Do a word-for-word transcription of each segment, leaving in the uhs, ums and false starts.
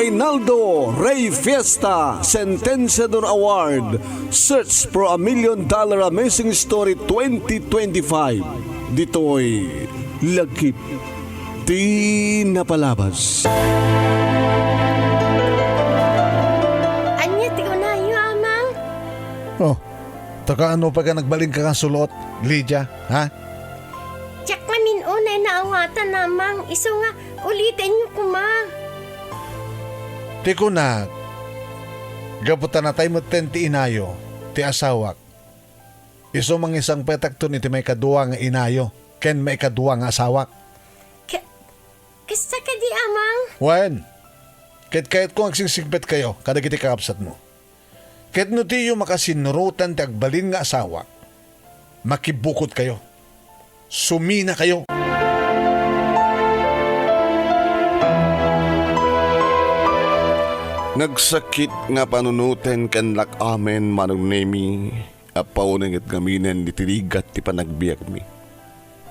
Reynaldo Rey Fiesta Sentenciador Award, Search for a Million Dollar Amazing Story twenty twenty-five. Ditoy Lagip ti Napalabas. Ania ti kunayo, Amang? Oh, ta kaano pay ka nagbalin ka nga sulot, Lydia, ha? Diak ngamin unay naawatan, Amang. Isu nga, ulitenyo koma. Ti kunak, gapu ta natay metten ti inayo, ti asawak. Isu mangisangpetakton iti maikadua nga inayo ken maikadua nga asawak. Ka-, kasta kadi, Amang? Wen, ket kayatko nga agsingsingpetkayo kadagiti kakabsatmo. Ket no diyo makasinnurotan ti agbalin nga asawak, makibukodkayo. Suminakayo. Nagsakit nga panunoten ken lak-amen, Manong Nemi, a paunenget ngaminen iti rigat ti panagbiagmi.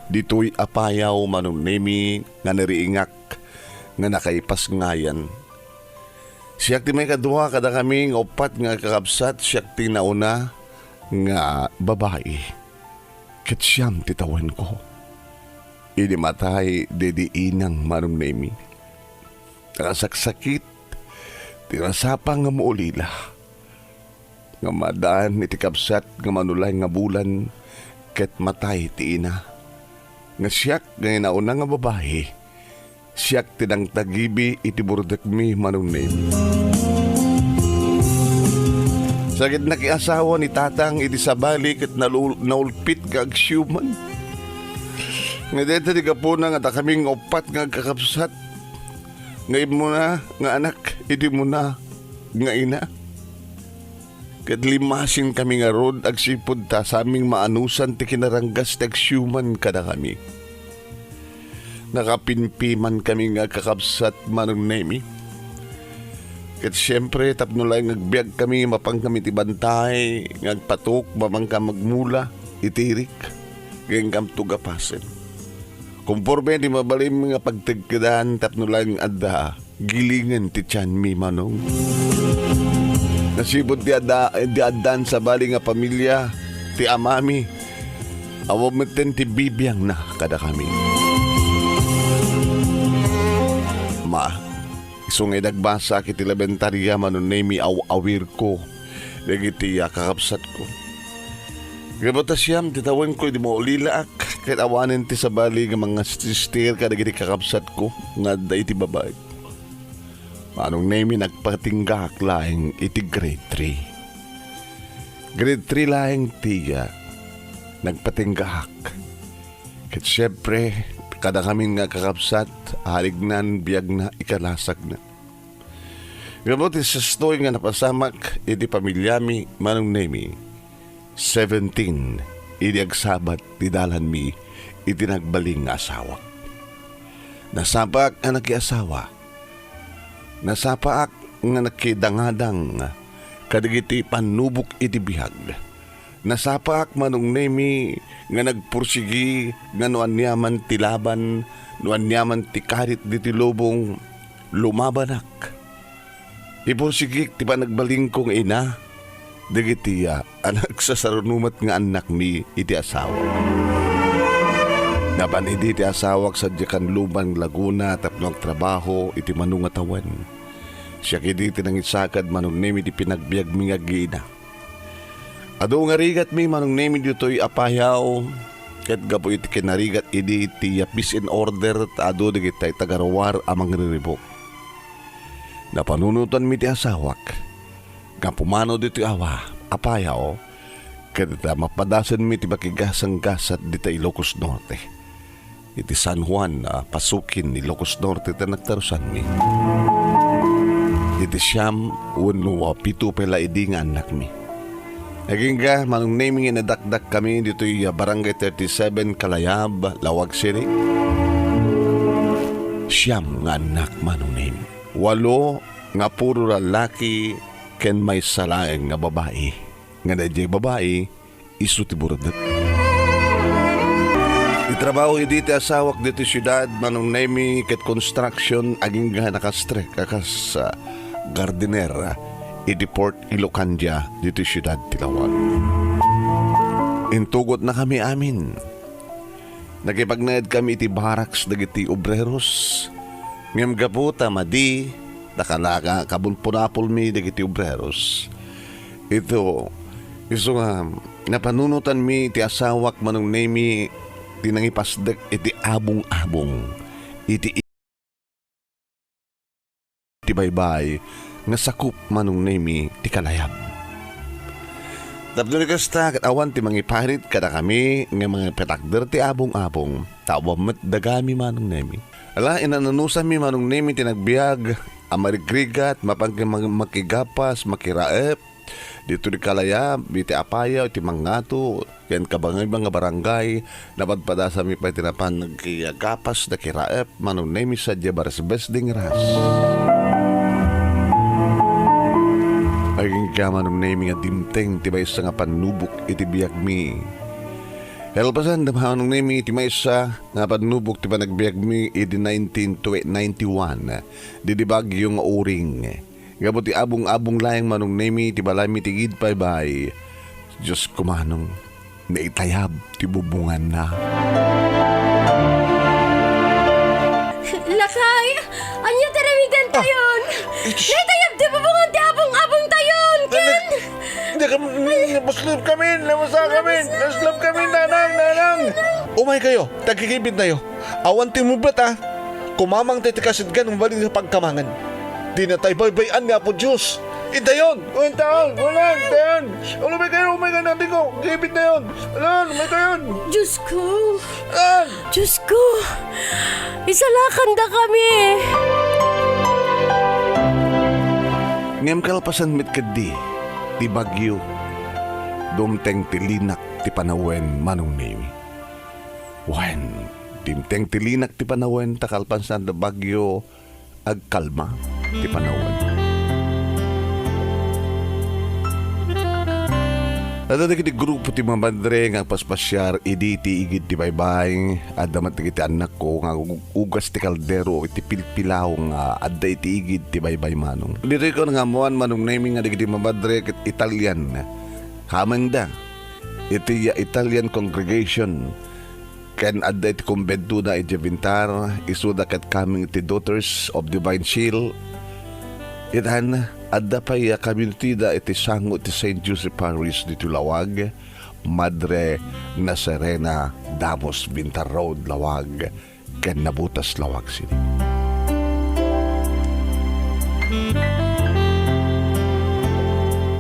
Ditoy a payaw, Manong Nemi, nga nariingak nga nakaipasngayan. Siak ti maikadua kadakami nga uppat nga agkakabsat, siak ti nauna nga babai. Ket siam ti tawenko. Idi matay daydi inang, Manong Nemi, nakasaksakit ti nasapa nga maulila. Nga maaddaan iti kabsat nga manulay nga bulan ket matay ti ina. Nga siak nga inauna nga babai, siak ti nangtagibi iti burdekmi, Manong Nemi. Sa ket nakiasawa ni Tatang iti sabali ket nalu-, naulpit nga agsiuman. Nga dayta ti gapuna nga dakami nga uppat nga agkakabsat, nga immuna nga anak iti immuna nga ina. Ket limmasinkami ngarud agsipud ta samin maanusan ti kinaranggas ti agsiuman kadakami. Nakapimpimankami nga agkakabsat, Manong Nemi. Ket siempre, tapno laeng agbiagkami, mapankami ti bantay nga agpatuk, mapankam agmula, itirik, nga inkamto gapasen. Konforme ti mabalin nga pagtedkedan tapno laeng adda gilingen ti tianmi, Manong. Nasipud ti adda, ti addan sabali nga pamilia ti amami, awan metten ti bibiangna kadakami. Ma, isu nga idi agbasaak iti lebentaria, Manong Nemi, aw-awirko dagiti a kakabsatko. Gapu ta siam ti tawenko idi maulilaak, ket awanen ti sabali nga mangastister kadagiti kakabsatko nga adda iti babai. Manong Nemi, nagpatinggaak laeng iti grade three. Grade three laeng ti, ah, nagpatinggaak. Ket siempre, kadakamin nga kakabsat, arignan, biagna, ikalasagna. Gapu ti sastoy nga napasamak iti pamiliami, Manong Nemi, seventeen idi agsabat ti dalanmi iti nagbalin nga asawak. Nasapaak nga nakiasawa. Nasapaak nga nakidangadang kadagiti pannubok iti biag. Nasapaak, Manong Nemi, nga nagpursigi nga no aniaman ti laban, no aniaman ti karit ditoy lubong, lumabanak. Ipursigik ti panagbalinko nga ina dagiti, ah, a nagsasaruno met nga annakmi iti asawa. Napan idi ti asawak sadiay Canluban, Laguna tapno agtrabaho iti mano nga tawen. Siak idi ti nangisakad, Manong Nemi, ti pinagbiagmi nga agina. Adu nga rigatmi, Manong Nemi, ditoy a payaw, ket gapu iti kinarigat idi ti peace and order ta adu dagitay tagaruar a mangriribuk. Napanunotanmi ti asawak. Gapu manen ditoy awa a payaw, ket ta mapadasenmi ti makigasanggasat dita Ilocos Norte. Iti San Juan a pasukin Ilocos Norte ti nagtarusanmi. Iti siam wenno pito pay la idi nga annakmi. Agingga, Manong Nemi, nga nadakdakkami ditoy Barangay thirty-seven, Kalayab, Laoag City. Siam nga annak, Manong Nemi. Walo nga puro lallaki ken maysa laeng nga babai. Nga daydiay babai, isu ti burdek. Trabaho idi ti asawak ditoy siudad, Manong Nemi, ket construction, agingga nakastrek a kas, ah, gardener iti Port Ilocandia ditoy siudad ti Lawag. Intugotnakami amin. Nakipagnaedkami iti barracks dagiti obreros. Ngem gapu ta madi, ta kalaka kabunpunapolmi dagiti obreros. Ito, isu nga napanunotanmi ti asawak, Manong Nemi, ti nangipasdek iti abong-abong, iti, iti baybay nga sakup, Manong Nemi, ti kalayab. Tapno ni kasta, ket awan ti mangiparit kadakami nga mangipatakder ti abong-abong, ta awan met dagami, Manong Nemi. Ala, inananusanmi, Manong Nemi, ti nagbiag a marigrigat, mapan ken mag-, makigapas, makiraep, dito di kalayab, iti apayaw, iti mangngato, ken kabangayba nga barangay, napadpadasanmi pay ti napan nagkiyagapas, nakiraep, Manong Nemi, sadiay baresbes dingras. Agingga, Manong Nemi, nga dimteng ti maysa nga pannubok iti biagmi. Kalpasan da, Manong Nemi, ti maysa nga pannubok ti panagbiagmi idi nineteen twenty-one, didi Baguio nga uring. Gapu ti abong-abong laeng, Manong Nemi, ti balaymi ti igid baybay. Diosko, Manong, naitayab ti bubonganna. Lakay, ania ti aramidentayon? Ah, it's Naitayab ti bubongan ti abong-abongtayon, ken? Dika, napaslep kami, napaslep kami, napaslep kami, nanang, nanang. Umay kayo, tagkikibit tayo. Awan ti mubet, a. Kumamang ti kasidgan, mabalin sa pagkamangan. Di na tayo baybay-an ni Apo Diyos. Intayon! O, intayon! Wala, intayon! Umay kayo, umay kayo, nabi ko! Gibit na yun! Wala, umay kayo! Diyos ko! Ah! Diyos ko! Isalakan da kami! Ngem kalpasan met ketdi ti bagyo, dumteng ti linak ti panawen, Manong Nemi. Wen, dimteng ti linak ti panawen ta kalpasan da bagyo, agkalma ti panawen. Adda dagiti grupo ti mamadre nga agpaspasiar idi ti igid ti baybay. Adda met dagiti annakko nga ug-, ugas ti kaldero iti pilpilaw nga adda iti igid ti baybay, Manong. Ditoy ko nangammuan, Manong Nemi, nga dagiti mamadre ket Italian. Kamengda iti Italian congregation. Ken adda iti kumbentona idiay Bintar, isuda ket kameng iti Daughters of Divine Shield. Itan, adda pay a community da iti sango ti Saint Joseph Parish ditoy Lawag, Madre Nazarena Damos, Bintar Road, Lawag, ken Nabutas, Lawag City.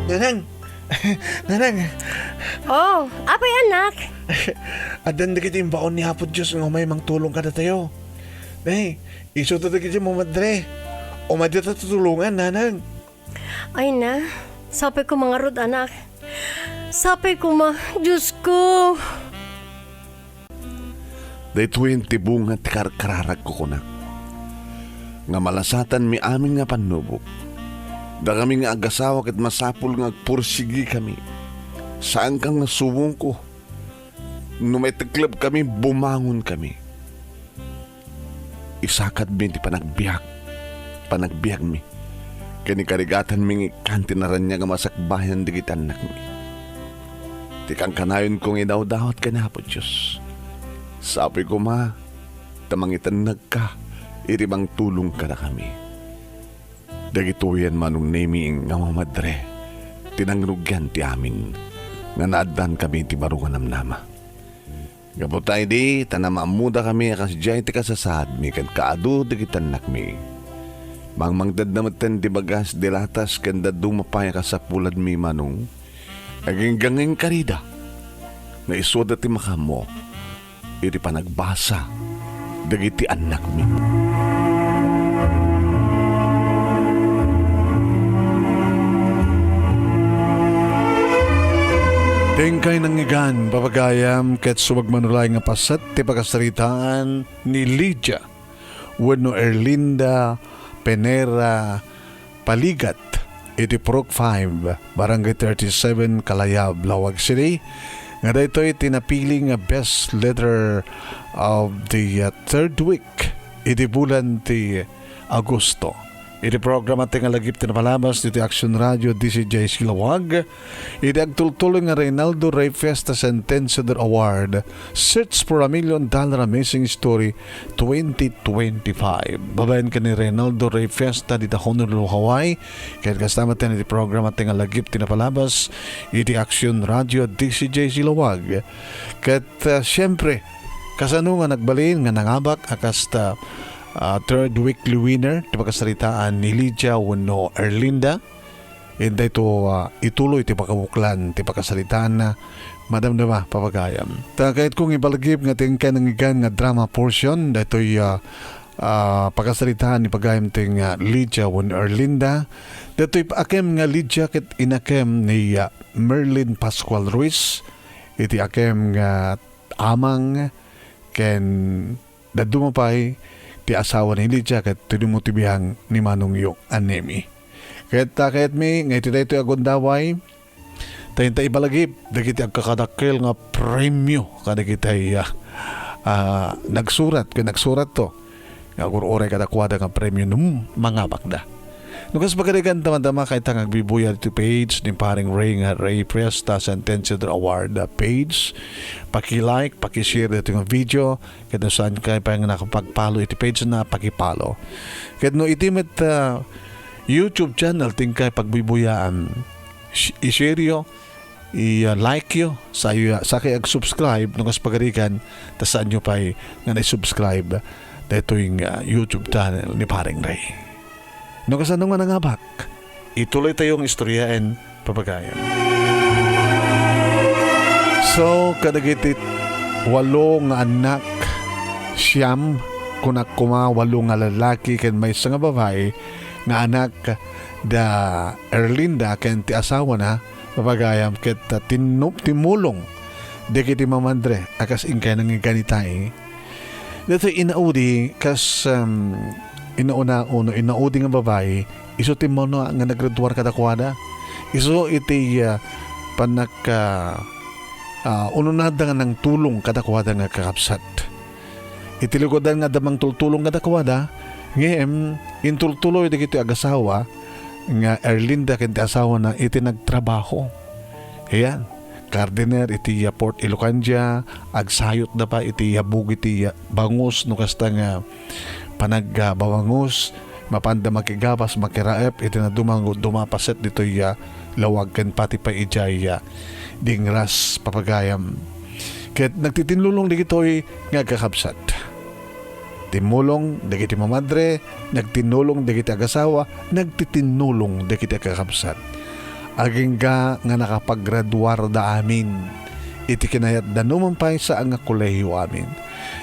Nanang! Nanang! Oh, apay, anak? Addan dagiti imbaon ni Apo Dios nga umay mangtulong kadatayo. Nay, isu to dagiti mamadre. Umay dita tutulongan, nanang. Ay na, sapay koma ngarud, anak. Sapay koma, Dios ko. Daytoyen ti bunga ti karkararagko, kunak, nga malasatanmi amin nga pannubok. Dakami nga agasawa ket masapul nga agpursigikami. Saankan nga subongko. No maiteklebkami, bumangonkami. Isakadmi ti panagbiag, panagbiagmi, ken ikarigatanmi nga ikkan ti naraniag a masakbayan dagiti annakmi. Ti kankanayonko nga idawdawat ken Apo Dios. Sapay koma ta mangitennagka iti mangtulong kadakami. Dagitoyen, Manong Nemi, nga mamadre, ti nangrugian ti amin nga naaddankami iti baro nga namnama. Gapu ta idi ta namammudakami a kasdiay ti kasasaadmi ken kaadu dagiti annakmi, mangmangtedda metten ti bagas, di latas ken dadduma pay a kasapulanmi, Manong. Agingga nga inkarida nga isuda ti makaammo iti panagbasa dagiti annakmi. Tengkay nangngegan, papagayam, ket sumagmamano laeng nga paset ti pakasaritaan ni Lydia wenno Erlinda Penera Paligat iti Purok five, Barangay thirty-seven, Kalayab, Laoag City, nga daytoy ti napili nga Best Letter of the, uh, third week iti bulan ti Agosto. Iti programa ti nga lagip ti napalabas ditoy Action Radio D C J Silawag, iti agtultuloy nga Reynaldo Rey Fiesta Sentenciador Award, Search for a Million Dollar Amazing Story twenty twenty-five. Babaen ken ni Reynaldo Rey Fiesta dita Honolulu, Hawaii, ket kasta met iti programa ti nga lagip ti napalabas iti Action Radio D C J Silawag. Ket, uh, siyempre, kasano nga nagbalin nga nangabak a kasta, ah, third weekly winner ti pakasaritaan ni Lydia wenno Erlinda? Inday to, ah, ituloy ti pakabuklan ti pakasaritaanna. Madamdama, papagayam. Ta kayatko nga ibalgib nga ti inkay nangngegan nga drama portion, daytoy, ah, ah, pakasaritaan ni pagayam ti nga Lydia wenno Erlinda. Daytoy akem nga Lydia ket inakem ni, ah, Merlin Pascual Ruiz, iti akem nga amang ken dadduma pay ti asawa ni Lydia ket tudimo ti biag ni manongyo a Nemi. Ket, ah, kayatmi nga iti daytoy a gundaway, ta inta ibalagip dagiti agkakadakkel nga premio kadagiti, ah, ah, nagsurat ken nagsuratto nga agur-uray kadakuada nga premio no mangabakda. No kas pagarigan, tama-tama kayta nga agbibuya ditoy page ni Paring Ray nga Ray Fiesta Sentenciador Award, ah, page. Paki-like, paki-share dito nga video. Ket no saan kay pay nga nakapag-follow iti page na, paki-follow. Ket no iti met, ah, YouTube channel ti inkay pagbibuyaan, sh-, i-share-yo, i-like-yo, sayo, sakay ag-subscribe, no kas pagarigan, ta saanyo pay nga na-subscribe daytoy nga YouTube channel ni Paring Ray. No kasano nga nangabak, ituloytayo nga istoryaen, papagayam. So, kadagiti walo nga annak, siam, kunak koma, walo nga lalaki ken maysa nga babai nga anak da Erlinda ken ti asawana, papagayam, ket, ah, tinno-, timmulong dagiti mamadre a kas inkay nangngegan itay. Daytoy inaudi kas, um, inauna, ono inaudi nga babai, isu ti mano nga naggraduar kadakuada. Isu iti, ah, pannak-, ah, ah, unonada nga nangtulong kadakuada nga kakabsat. Iti lugadan nga adda mangtultulong kadakuada, ngem intultuloy dagiti agasawa nga Erlinda ken ti asawana iti nagtrabaho. Ayan, gardener iti, ah, Port Ilocandia, agsayotda pay iti, ah, bugi ti, ah, bangus no kasta nga panagbabangus, mapanda makigabas, makiraep iti naduma nga dumapasset ditoy, ah, lawag ken pati pay idiay, ah, dingras, papagayam. Ket nagtitinnulong dagitoy nga agkakabsat. Timmulong dagiti mamadre, nagtinnulong dagiti agasawa, nagtitinnulong dagiti agkakabsat. Agingga nga nakapagraduarda amin iti kinayatda, numan pay saan nga kolehiyo amin.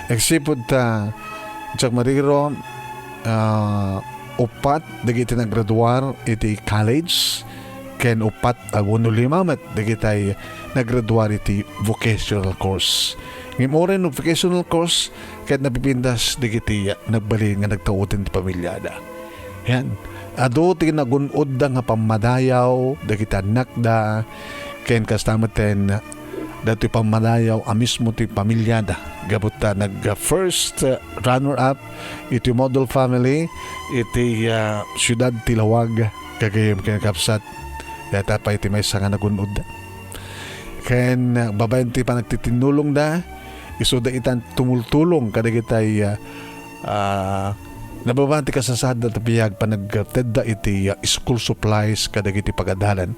Agsipud ta, diak mariro, ah, uppat dagiti naggraduar iti college, ken uppat, ah, wenno lima met dagitay naggraduar iti vocational course. Ngem uray no vocational course, ket napipintas dagiti nagbalin nga nagtauden ti pamiliada. Yan. Adu ti nagun-odda nga pammadayaw dagiti annakda, ken kasta metten datoy pammadayaw a mismo ti pamiliada. Gapu ta nag-, ah, first, ah, runner-up iti model family iti, ah, siudad ti Lawag, gagayyem ken kakabsat. Dayta pay ti maysa nga nagun-od. Ken, ah, babaen ti panagtitinnulongda, isuda itan tumultulong kadagitay, ah, ah, nababaen ti kasasaadda ti biag panagtedda iti, ah, school supplies kadagiti pagadalan.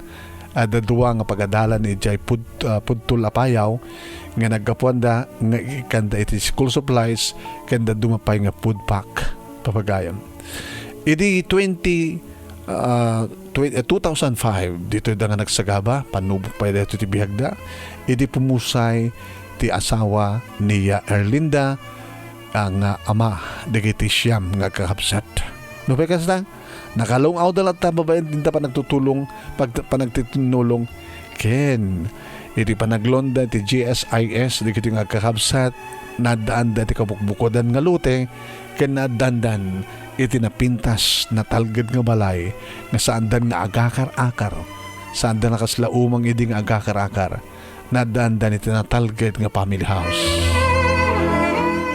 Adda dua nga pagadalan idiay pud-, ah, pudtol a payaw nga naggapuanda nga ikkanda iti school supplies ken dadduma pay nga food pack, papagayam. Idi twenty, ah, tw-, ah, two thousand five, ditoy da nga nagsagaba, pannubok pay daytoy ti biagda. Idi pumusay ti asawa ni, ah, Erlinda, ah, nga ama dagiti siam nga agkakabsat. Nupay kasta, nakalung-awda latta babaen dinta panagtutulong, pag-, panagtitinnulong, ken iti panaglonda ti G S I S dagiti nga agkakabsat, naaddaanda ti kabukbukodan nga lote, ken naaddaandan iti napintas, natalged nga balay nga saandan nga agakar-akar, saandan a kasla umang idi nga agakar-akar, naaddaandan iti natalged nga family house.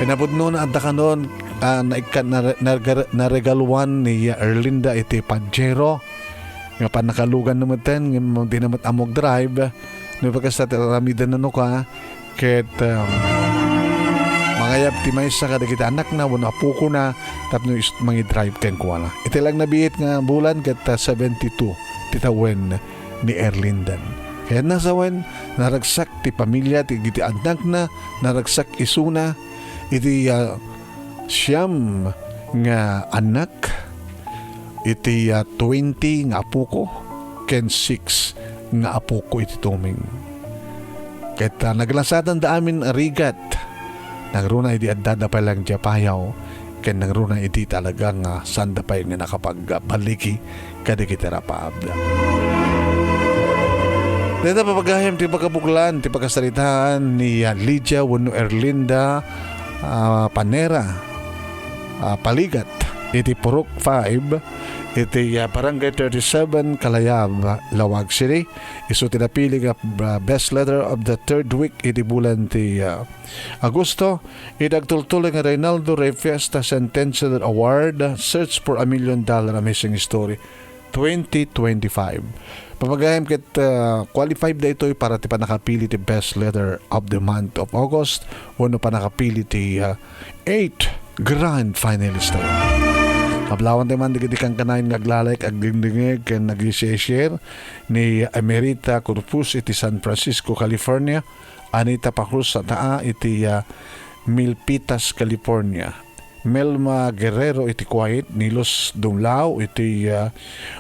Napudno nga adda kanon, ah, naikkan, nare-, nargar-, naregaluan ni Erlinda iti Pajero nga pannakaluganna metten, ngem dina met ammo agdrive. No, kasta ti aramiden nano ka, ket, um, mangayab ti maysa kadagiti anakna wenno apokona tapno is-, mangi-drive kenkuana. Iti langbiit nga bulan ket, ah, seventy-two ti tawen ni Erlindan. Kayatna sawen, naragsak ti pamilia ti, iti annakna, naragsak isuna, iti, ah, siam nga annak, iti, ah, twenty nga apoko, ken six nga apoko iti tumeng. Ket, ah, naglasatan da amin a rigat. Nangruna idi addada pay lang diay payaw, ken nangruna idi talaga nga sanda pay nga nakapagballigi kadagiti rapaabda. Dayta, papagayam, ti pakabuklan ti pakasaritaan ni, ah, Lydia wenno Erlinda, ah, Panera, ah, Paligat iti Purok five, iti, ah, Barangay thirty-seven, Kalayab, Laoag City. Isu ti napili nga, ah, best letter of the third week iti bulan ti, ah, Agosto, iti agtultuloy nga Reynaldo Rey Fiesta Centennial Award, Search for a Million Dollar Amazing Story twenty twenty-five. Papagayam ket, ah, qualified daytoy para ti pannakapili ti Best Letter of the Month of August wenno pannakapili ti, ah, eight grand finalist. Kablawanta man dagiti kankanayon nga agla-like, agdingdingeg, ken nag-share ni Emerita Corpus iti San Francisco, California, Anita Pacruz Sataa iti, ah, Milpitas, California, Melma Guerrero iti Kuwait, Nilos Dumlao iti, ah,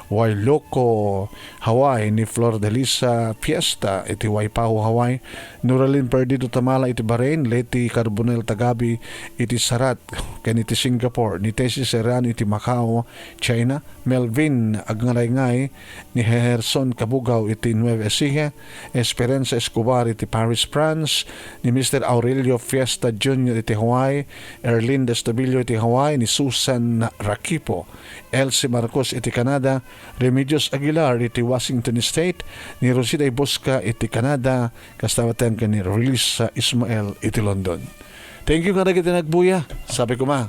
Wailuku, Hawaii, ni Flor Delisa Fiesta iti Waipahu, Hawaii, Noralyn Perdido Tamala iti Bahrain, Leti Carbonell Tagabi iti Sarat ken iti Singapore, ni Tessie Serrano iti Macau, China, Melvin Agngarayngay, ni Herson Kabugaw iti Nueva Ecija, Esperanza Escobar iti Paris, France, ni Mister Aurelio Fiesta Junior iti Hawaii, Erlinda Estabillo iti Hawaii, ni Susan Rakipo, Elsie Marcos iti Canada, Remedios Aguilar iti Washington State, ni Rosita Ibosca iti Canada, kasta met ken ni Relisa Ismael iti London. Thank you kadagiti nagbuya. Sabi ko ma,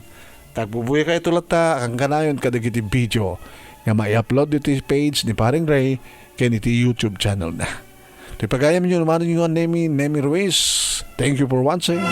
ta agbubuyakayo latta a kankanayon kadagiti video nga mai-upload iti page ni Paring Ray ken iti YouTube channel na. Ti pagayamyo, umanoyo nga Nemi, Nemi Ruiz. Thank you for watching.